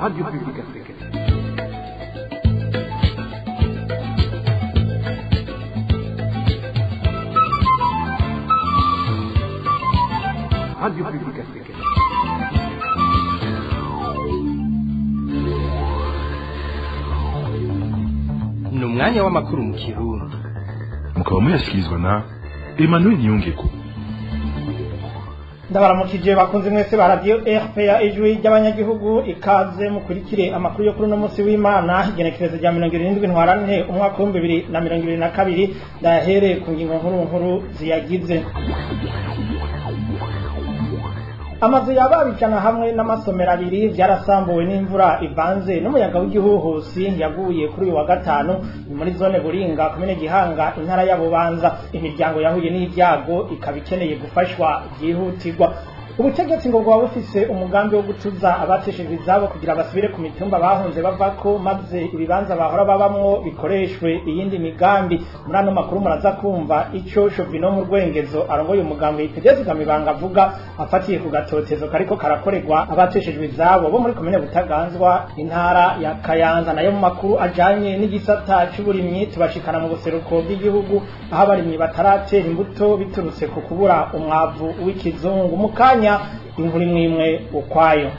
Radio Publique Africaine. Radio Publique Africaine. Ni umwanya w'amakuru mu Kirundi. Mukaba muyashyikirizwa na Emmanuel Niyongeko. Ndabaramukije bakunze mwese ba Radio RPA, Ijwi ry'Abanyagihugu. Ikaze mukurikire amakuru yo kuri uno munsi w'Imana, igenekerezo rya 70 Ntwarante umwaka wa 2022. Ndahereye ku ngingo nkuru nkuru ziyagize. Amazu yababijana hamwe n'amasomero abiri vyarasambuwe n'imvura ivanze n'umuyaga w'igihuhusi yaguye kuri uyu wa gatanu. Ni muri zone Buringa, komine Gihanga, intara ya Bubanza. Imiryango yahuye n'ivyago ikaba ikeneye gufashwa byihutirwa. Ubutegetsi ngo bwaba bufise umugambi wo gutuza abateshejwe izabo kugira basubire ku mitumba bahunze bavako, maze ibibanza bahora babamwo bikoreshwe iyindi migambi. Muri ano makuru muraza kumva ico Jovino mu Rwengezo, arongoye umugambi Itegeko Mibanga, avuga afatiye ku gatotezo kariko karakorerwa abateshejwe izabo bo muri komine Butaganzwa, intara ya Kayanza. Nayo mu makuru ajanye n'igisata c'uburimyi, tubashikana mu buseruko bw'igihugu, aho abarimyi bataratera imbuto biturutse ku kubura umwavu w'ikizungu. Mu kanya inkuru imwe imwe ukwayo.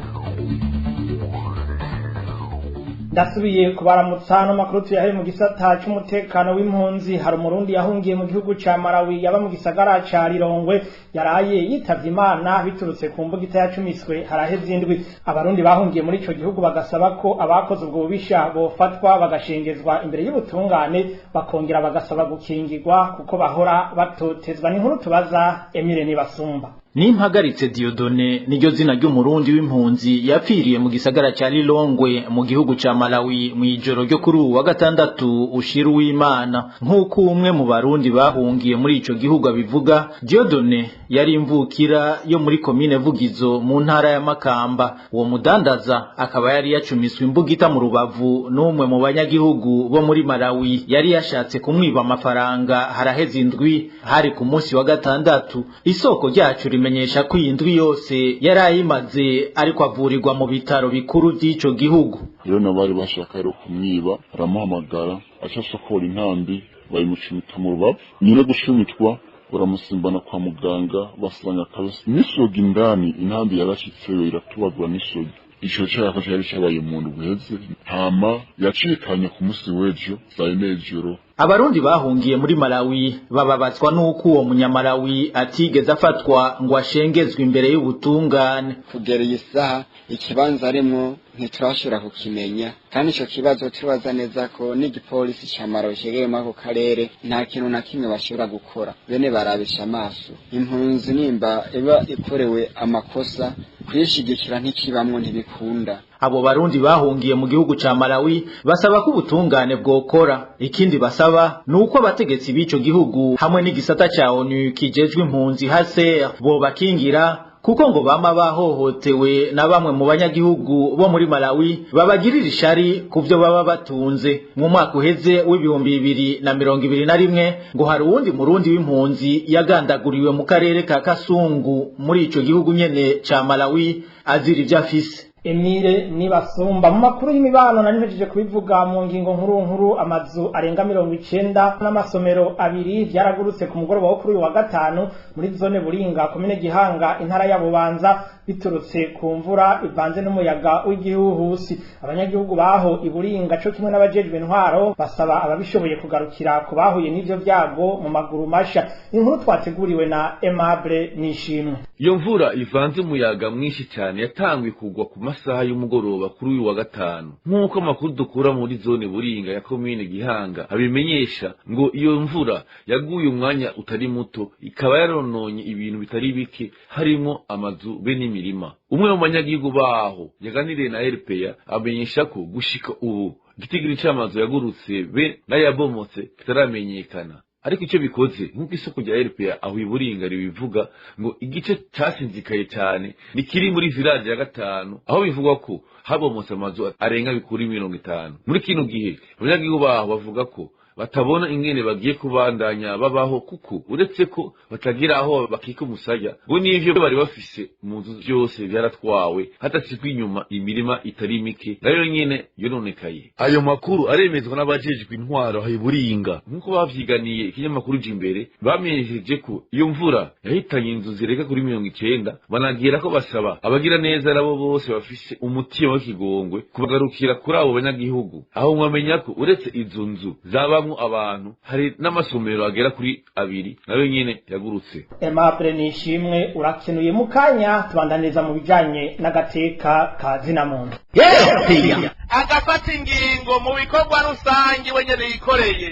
Ndasubiye kubaramutsa. No makuru tuyahere mu gisata c'umutekano w'impunzi. Hari Umurundi yahungiye mu gihugu ca Malawi, yaba mu gisagara ca Lilongwe, yaraye yitavye Imana biturutse ku mbugita yacumiswe haraheze indwi. Abarundi bahungiye muri ico gihugu bagasaba ko abakoze ubwo bubisha bofatwa bagashengezwa imbere y'ubutungane, bakongera bagasaba gukingirwa kuko bahora batotezwa. Ni inkuru tubaza Emile Nibasumba. Nimpagaritse Dieudonné niryo zina ry'Umurundi w'impunzi yapfiriye mu gisagara ca Lilongwe mu gihugu ca Malawi mw'ijoro ryo kuri uwu wa gatandatu ushira uw'Imana, nk'uko umwe mu Barundi bahungiye muri ico gihugu abivuga. Dieudonné yari imvukira yo muri komine Vugizo mu ntara ya Makamba. Uwo mudandaza akaba yari yacumiswe imbugita mu rubavu n'umwe mu banyagihugu bo muri Malawi yari yashatse kumwiba amafaranga haraheze indwi, hari ku munsi wa gatandatu. Isoko ryacu rimenyesha ko iyi ndwi yose yari ayimaze ariko avurirwa mu bitaro bikuru vy'ico gihugu. Rero nabo bari bashaka rero kumwiba, aramuhamagara aca asokora intambi, bayimucumita mu rubavu. Nyine gucumitwa, baramusimbana kwa muganga, basanga kabisa n'isoga indani, intambi yarashitseyo iratubagura n'isoga. Ico cyaha cyari cyabaye mu ndwi iheze, hama yacikanye ku munsi w'ejo saa 4 y'ijoro. Abarundi bahungiye muri Malawi bababazwa n'uko uwo Munyamalawi atigeze afatwa ngo ashengezwe imbere y'ubutungane. Kugera iyi saha ikibanza arimwo ntiturashobora kukimenya, kandi ico kibazo tubaza neza ko n'igipolisi ca Malawi cegereye muri ako karere nta kintu na kimwe bashobora gukora. Bene barabisha amaso. Impunzi nimba iba ikorewe amakosa, kuyishigikira ntikibamwo, ntibikunda. Abo Barundi bahungiye mu gihugu ca Malawi basaba ko ubutungane bwokora. Ikindi basaba ni uko abategetsi b'ico gihugu hamwe n'igisata ca ONU kijejwe impunzi, HCR, bobakingira, kuko ngo bama bahohotewe na bamwe mu banyagihugu bo muri Malawi babagirira ishari ku vyo baba batunze. Mu mwaka uheze w'2021 ngo hari uwundi Murundi w'impunzi yagandaguriwe mu karere ka Kasungu muri ico gihugu nyene ca Malawi, azira ivyo afise. Emile Nibasumba. Mu makuru y'imibano, nari mpejeje kubivuga mu ngingo nkuru nkuru, amazu arenga 90 n'amasomero abiri vyaragurutse ku mugoroba wo kuri uyu wa gatanu muri zone Buringa, komine Gihanga, intara ya Bubanza, biturutse ku mvura ivanze n'umuyaga w'igihuhusi. Abanyagihugu baho iburinga co kimwe n'abajejwe intwaro basaba ababishoboye kugarukira ku bahuye n'ivyo vyago mu maguru masha. Inkuru twateguriwe na Aimable Nishimwe. Iyo mvura ivanze umuyaga mwinshi cyane yatanguye kugwa ku masaha y'umugoroba kuri uyu wa gatanu, nk'uko amakuru dukura muri zone Buringa ya komine Gihanga abimenyesha. Ngo iyo mvura yaguye umwanya utari muto, ikaba yarononye ibintu bitari bike, harimo amazu be n'imirima. Umwe mu banyagihugu baho yaganiriye na RPA amenyesha ko gushika ubu igitigiri c'amazu yagurutse be n'ayabomotse kitaramenyekana. Ariko icyo bikoze, nk'uko isoko rya RPA aho iburinga ribivuga, ngo igice casinzikaye cyane ni kiri muri village ya gatanu, aho bivugwa ko habomotse amazu arenga bikuri 50. Muri kino gihe abanyagihugu baho bavuga ko batabona ingene bagiye kubandanya babaho, kuko uretse ko batagira aho bakika umusaya, ngo n'ivyo bari bafise mu nzu vyose vyaratwawe, hadasigwa inyuma imirima itari mike nayo nyene yononekaye. Ayo makuru aremezwa n'abajejwe intwaro aho Iburinga, nk'uko bavyiganiye ikinyamakuru Jimbere. Bamenyesheje ko iyo mvura yahitanye inzu zireka kuri 90, banagira ko basaba abagira neza nabo bose bafise umutima w'ikigongwe kubagarukira kuri abo banyagihugu. Aho mwamenya ko uretse izo nzu zabamwo abantu, hari n'amasomero agera kuri 2 nayo nyene yagurutse. Aimable Nishimwe, urakenuye. Mu kanya tubandaniriza mu bijanye n'agateka ka zina muntu. Agafata ingingo mu bikorwa rusange wenyene yikoreye,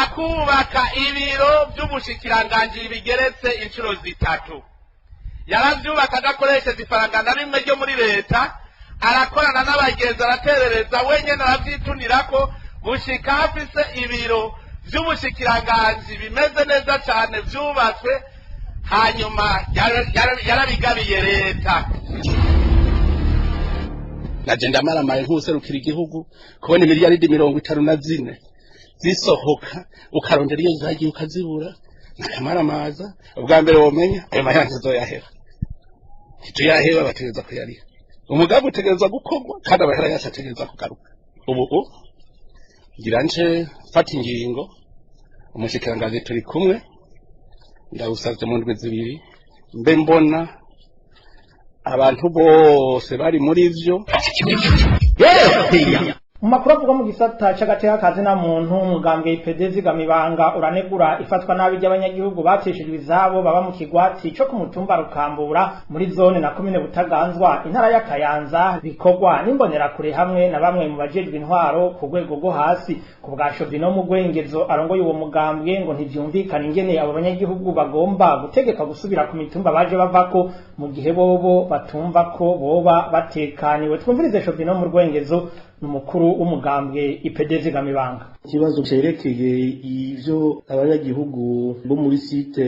akubaka ibiro vy'ubushikiranganji bigeretse inshuro 3. Yaravyubaka adakoresheje ifaranga na rimwe ryo muri leta, arakorana n'abagenzi, araterereza wenyene, aravyitunirako gushika afise ibiro vy'ubushikiranganji bimeze neza cane vyubatswe, hanyuma yarabigabiye leta. Naje ndamaramaye nk'userukira igihugu kubona imiliyaridi 54 zisohoka, ukarondera iyo zagiye ukazibura, nakamaramaza. Ubwa mbere womenya ayo mahera ntizoyaheba, ntituyaheba, bategereza kuyariha. Umugambi utegereza gukorwa kandi amahera yose ategereza kugaruka. Ubu ngira nje mfata ingingo, umushikiranganji turi kumwe, ndawusavye mu ndwi 2 mbe mbona abantu bose bari muri vyo. Mu makuru avugwa mu gisata c'agateka ka zina muntu, umugambwe IPD Zigamibanga uranegura ifatwa nabi ry'abanyagihugu bateshejwe izabo baba mu kigwati co ku mutumba Rukambura muri zone na komine Butaganzwa, intara ya Kayanza, bikorwa n'imbonerakure hamwe na bamwe mu bajejwe intwaro ku rwego rwo hasi. Ku bwa Shovino mu Gwengezo arongoye uwo mugambwe, ngo ntivyumvikana ingene abo banyagihugu bagomba gutegeka gusubira ku mitumba baje bavako mu gihe bobo batumva ko boba batekaniwe. Twumvirize Shovino mu Rwengezo, n'umukuru w'umugambwe IPD Zigamibanga. Ikibazo cerekeye ivyo abanyagihugu bo muri site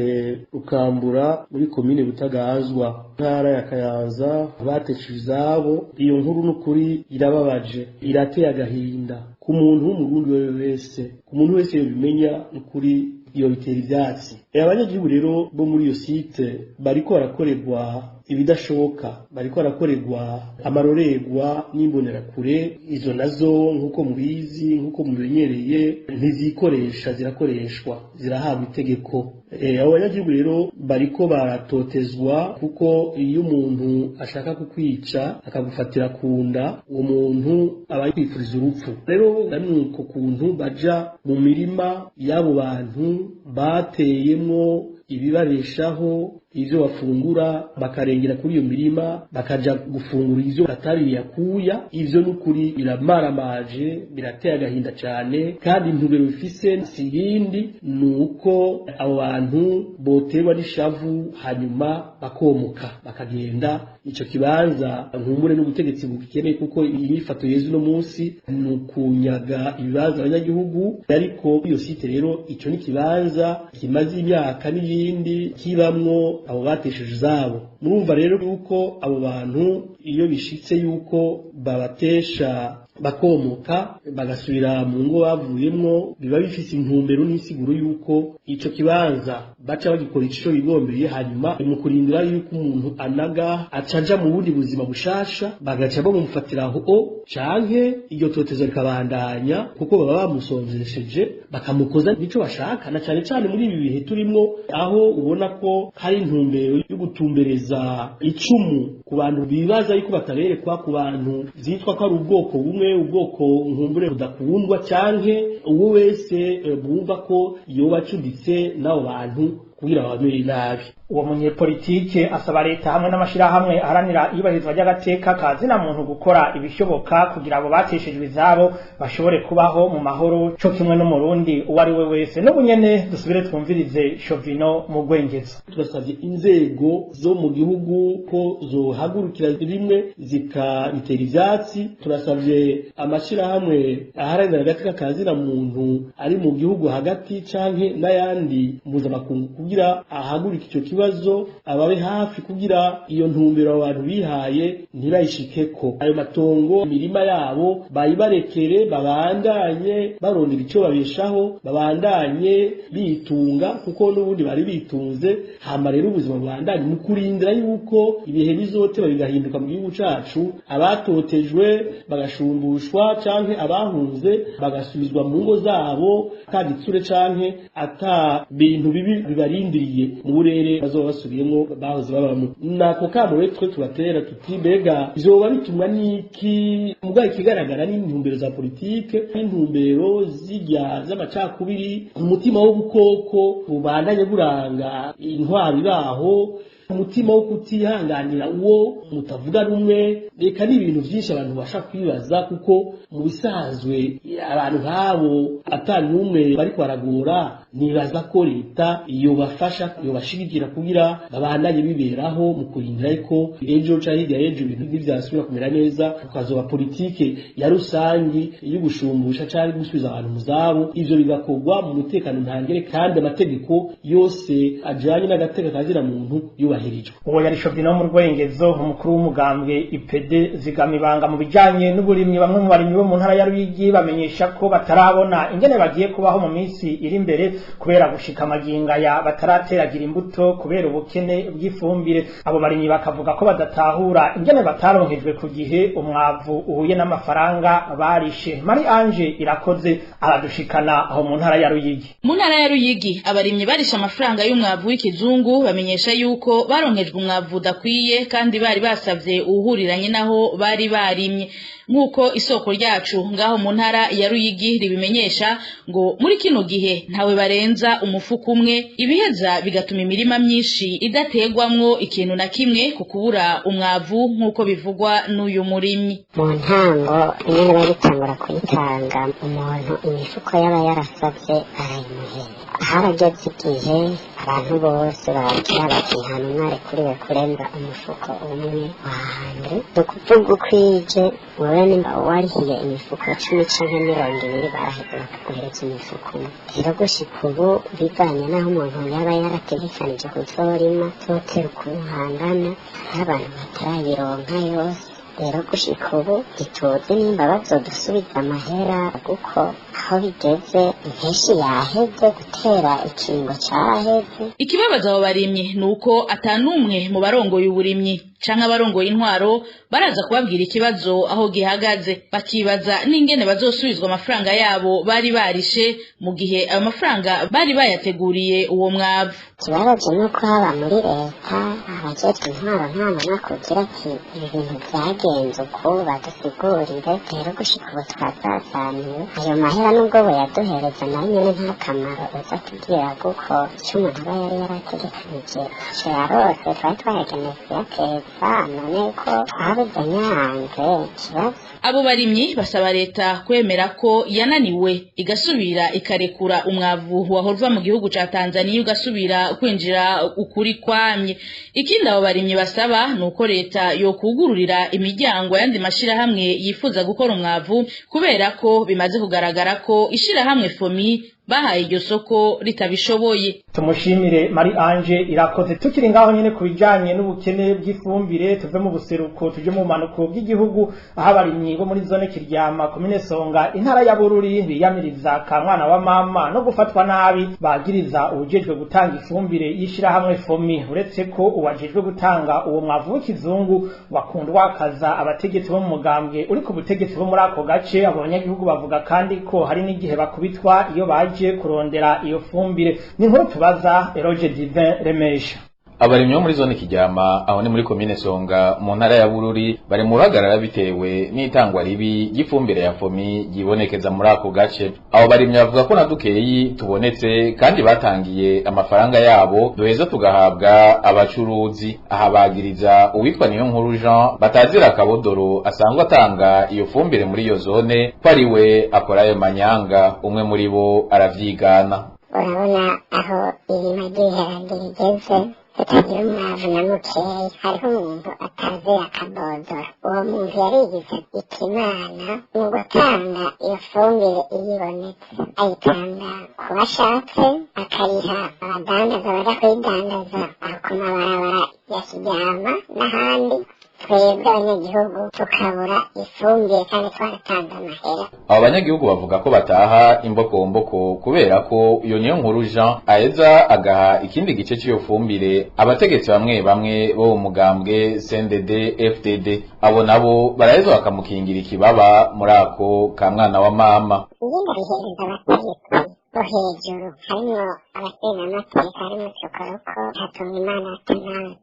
Rukambura muri komine Butaganzwa, ntara ya Kayanza, bateshejwe izabo, iyo nkuru n'ukuri irababaje, irateye agahinda ku muntu w'umurundi wese, ku muntu wese yobimenya, n'ukuri iyo bitera ivyatsi. Abanyagihugu rero bo muri iyo site bariko barakorerwa ibidashoboka, bariko barakorerwa amarorerwa n'imbonerakure. Izo nazo, nk'uko mubizi, nk'uko mubimenyereye, ntizikoresha, zirakoreshwa, zirahabwa itegeko. Abo banyagihugu rero bariko baratotezwa, kuko iyo umuntu ashaka kukwica akagufatira ku nda, uwo muntu aba yikwifuriza urupfu. Rero nuko kuntu baja mu mirima y'abo bantu bateyemwo ibibabeshaho, ivyo bafungura, bakarengera kuri iyo mirima bakaja gufungura ivyo batariye akuya. Ivyo n'ukuri biramaramaje, birateye agahinda cane, kandi intumbero bifise si yindi, ni uko abo bantu boterwa n'ishavu hanyuma bakomoka bakagenda. Ico kibanza nkumbure n'ubutegetsi bugikeneye, kuko inyifato yeze uno munsi ni ukunyaga ibibanza abanyagihugu. Ariko iyo site rero, ico ni ikibanza kimaze imyaka n'iyindi kibamwo abo batesheje izabo. Murumva rero yuko abo bantu iyo bishitse yuko babatesha bakomoka bagasubira mu ngo bavuyemwo, biba bifise intumbero n'insiguro yuko ico kibanza baca bagikora ico bigombeye, hanyuma mu kurindira yuko umuntu anaga acaja mu bundi buzima bushasha, bagaca bamufatira aho, canke iryo totezo rikabandanya, kuko baba bamusonzesheje bakamukoza nico bashaka. Na cane cane muri ibi bihe turimwo, aho ubona ko hari intumbero yo gutumbereza icumu ku bantu bibaza yuko bataberekwa, ku bantu vyitwa ko ari ubwoko bumwe, ubwoko nkumbure budakundwa, canke uwo wese bumva ko yoba acuditse n'abo bantu kugira babamere nabi. Uwo munyepolitike asaba leta hamwe n'amashirahamwe aharanira iyubahirizwa ry'agateka ka zina muntu gukora ibishoboka kugira abo bateshejwe izabo bashobore kubaho mu mahoro co kimwe n'umurundi uwo ari we wese. N'ubu nyene dusubire twumvirize Shovino mu Gwengezo. Turasavye inzego zo mu gihugu ko zohagurukira rimwe zikabitera ivyatsi. Turasavye amashirahamwe aharanira agateka ka zina muntu ari mu gihugu hagati canke n'ayandi mpuzamakungu kugira kugira ahagurike ico kibazo, ababe hafi kugira iyo ntumbero abantu bihaye ntibayishikeko. Ayo matongo, imirima yabo bayibarekere, babandanye barondera ico babeshaho, babandanye bitunga kuko n'ubundi bari bitunze. Hama rero ubuzima bubandanye mu kurindira yuko ibihe bizoteba bigahinduka mu gihugu cacu, abatotejwe bagashumbushwa canke abahunze bagasubizwa mu ngo zabo ata gitsure canke ata bintu bibi bibarindiriye mu burere bazoba basubiyemwo bahoze babamwo. Nako kamo rero twe tubatera tuti mbega vyoba bitumwa n'iki? Mugabo ikigaragara ni intumbero za politike, n'intumbero zirya z'amacakubiri, umutima w'ubukoko bubandanye buranga intwaro iraho, umutima wo kutihanganira uwo mutavuga rumwe. Reka ni ibintu byinshi abantu basha kwibaza, kuko mu bisanzwe abantu nk'abo ata n'umwe bariko baragora, nibaza ko leta yobafasha, yobashigikira kugira babandanye biberaho mu kurindira ko ejo canke hirya y'ejo ibintu ntivyasubira kumera neza, tukazoba politike ya rusangi yo gushumbusha canke gusubiza abantu mu zabo. Ivyo bigakorwa mu mutekano ntangere, kandi amategeko yose ajanye n'agateka kazira muntu yubahirijwe. Uwo yari Shovino mu Rwengezo, umukuru w'umugambwe IPD Zigamibanga. Mu bijanye n'uburimyi, bamwe mu barimyi bo mu ntara ya Ruyigi bamenyesha ko batarabona ingene bagiye kubaho mu minsi iri imbere, kubera gushika amaginga ya batarateragira imbuto kubera ubukene bw'ifumbire. Abo barimyi bakavuga ko badatahura ingene bataronkejwe ku gihe umwavu uhuye n'amafaranga barishe. Marie Ange Irakoze aradushikana aho mu ntara ya Ruyigi. Mu ntara ya Ruyigi, abarimyi barishe amafaranga y'umwavu w'ikizungu bamenyesha yuko baronkejwe umwavu udakwiye, kandi bari basavye uwuhuriranye naho bari barimye. Nk'uko isoko ryacu ngaho mu ntara ya Ruyigi ribimenyesha, ngo muri kino gihe ntawe barenza umufuko umwe, ibiheza bigatuma imirima myinshi idategwamwo ikintu na kimwe ku kubura umwavu, nk'uko bivugwa n'uyu murimyi. Mu ntango nyene bagitangura kuyitanga, umuntu imifuko yaba yarasavye barayimuhera. Harageze igihe abantu bose bagira bati nta n'umwe arekuriwe kurenza umufuko umwe wahandi. Ni ukuvuga ukwije wewe nimba warihiye imifuko 10 canke 20, baraheza bakaguhereza imifuko umwe. Rero gushika ubu, bivanye n'aho umuntu yaba yarategekanije kuzorima, zotera ukuntu hangana, hariho abantu batarayironka yose. Rero gushika ubu ntituzi nimba bazodusubiza amahera, kuko aho bigeze impeshi yaheze, gutera ikingo caraheze. Ikibabaza abo barimyi ni uko atanumwe mu barongoye uburimyi canke abarongoye intwaro baraza kubabwira ikibazo aho gihagaze. Bakibaza n'ingene bazosubizwa amafaranga yabo bari barishe, mu gihe ayo mafaranga bari bayateguriye uwo mwavu. Ikibabaje ni uko haba muri leta, abajejwe intwaro, nta n'umwe akubwira ati ibi bintu vyagenze uku, badusigurire. Rero gushika ubu twazazaniwe ayo mahera, nubwo boyaduhereza nayo nyene nta kamaro uza tubwira, kuko ico umuntu aba yari yarategekanije ntaco yarose. Twari twayageneye kuyateza, none ko twabuze nyanze ikibazo. Abo barimyi basaba leta kwemera ko yananiwe, igasubira ikarekura umwavu wahorva mu gihugu ca Tanzania ugasubira kwinjira ukuri kwamye. Ikindi abo barimyi basaba ni uko leta yokugururira imiryango yandi mashirahamwe yifuza gukora umwavu, kubera ko bimaze kugaragara ko ishirahamwe FOMI bahaye iryo soko ritabishoboye. Tumushimire Marie Ange Irakoze. Tukiri ngaho nyene ku bijanye n'ubukene bw'ifumbire, tuve mu buseruko tuje mu bumanuko bw'igihugu, aho abarimyi bo muri zone Kiryama, komine Songa, intara ya Bururi biyamiriza ka mwana wa mama no gufatwa nabi bagiriza uwujejwe gutanga ifumbire y'ishirahamwe FOMI. Uretse ko uwajejwe gutanga uwo mwavu w'ikizungu wakundwa akaza abategetsi bo mu mugambwe uri ku butegetsi bo muri ako gace, abo banyagihugu bavuga kandi ko hari n'igihe bakubitwa iyo baje kurondera iyo fumbire. Ni inkuru tubaza Eroge Divin Remesha. Abarimyi bo muri zone Kiryama, aho ni muri komine Songa mu ntara ya Bururi, bari mu ruhagarara bitewe n'itangwa ribi ry'ifumbire ya FOMI ryibonekeza muri ako gace. Abo barimyi bavuga ko na dukeyi tubonetse kandi batangiye amafaranga yabo duheza tugahabwa abacuruzi. Aha bagiriza uwitwa Niyo Nkuru Jean batazira akabodoro asanzwe atanga iyo fumbire muri iyo zone ko ari we akora ayo manyanga. Umwe muri bo aravyigana. Urabona aho irima ry'ibiharage rigeze, Tutagira umwavu na mukeya. Hariho umuntu atazira akabodora, uwo muntu yarigize ikimana mu gutanga iyo fumbire. Iyo ibonetse ayitanga ku bashatse, akayiha abadandaza baja kuyidandaza aho ku mabarabara ya Kiryama n'ahandi. Twebwe abanyagihugu tukabura ifumbire kandi twaratanze amahera. Abo banyagihugu bavuga ko bataha imbokomboko kubera ko iyo niyo nkuru Jean aheza agaha ikindi gice cy'iyo fumbire abategetsi bamwe bamwe bo mu mugambwe CNDD FDD. Abo nabo baraheza bakamukingira ikibaba muri ako ka mwana wa mama. Ibindi bihereza abategetsi bo hejuru, harimwo abashingamateka, harimwo Sokoroko, Hatungimana Atanazi,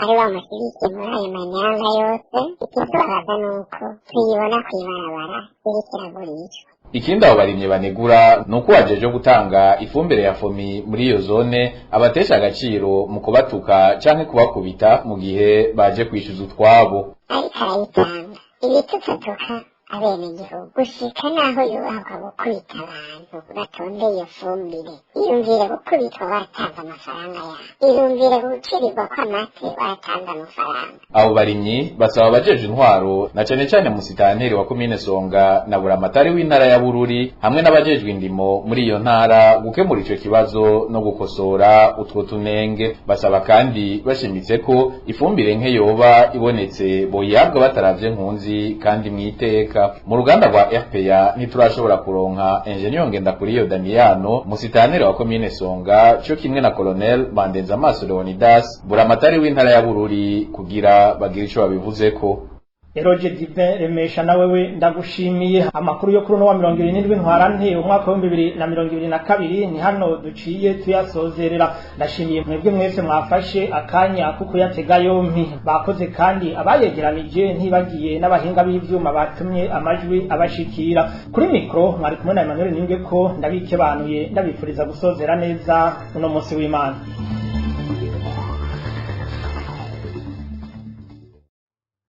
ari bamushyigikiye muri ayo manyanga yose. Ikitubabaza ni uko tuyibona kw'ibarabara iriko iragurishwa. Ikindi abo barimyi banegura ni uko uwajeje gutanga ifumbire ya fomi muri iyo zone abatesha agaciro mu kubatuka canke kubakubita mu gihe baje kwishyuza utwabo. Ariko arayitanga ibitututuka abenegihugu, gushika n'aho yubahwa gukubita abantu batondeye iyo fumbire. Iyumvire gukubitwa watanze amafaranga yawe, iyumvire gucirirwa kw'amate watanze amafaranga. Abo barimyi basaba abajeje intwaro, na cane cane musitanteri wa komine Songa na buramatari w'intara ya Bururi hamwe n'abajejwe indimo muri iyo ntara, gukemura ico kibazo no gukosora utwo tunenge. Basaba kandi bashimitse ko ifumbire nke yoba ibonetse boyihabwa bataravye nkunzi kandi mwiteka. Mu ruganda rwa RPA ntiturashobora kuronka Engineer Ngendakuriyo Damiano, musitaneri wa komine Songa, cyo kimwe na Colonel Bandenza Amaso Leonidas, buramatari w'intara ya Bururi, kugira bagire ico babivuzeko. Eroge Divin Remesha, na wewe ndagushimiye. Amakuru yo kuri uno wa 27 Ntwarante umwaka wa 2022 ni hano duciye tuyasozerera. Ndashimiye mwebwe mwese mwafashe akanya ko kuyatega yompi, bakoze kandi abayegeranije, ntibagiye n'abahinga b'ivyuma batumye amajwi abashikira. Kuri mikro mwari kumwe na Emmanuel Ninge ko ndabikebanuye, ndabifuriza gusozera neza uno munsi w'Imana.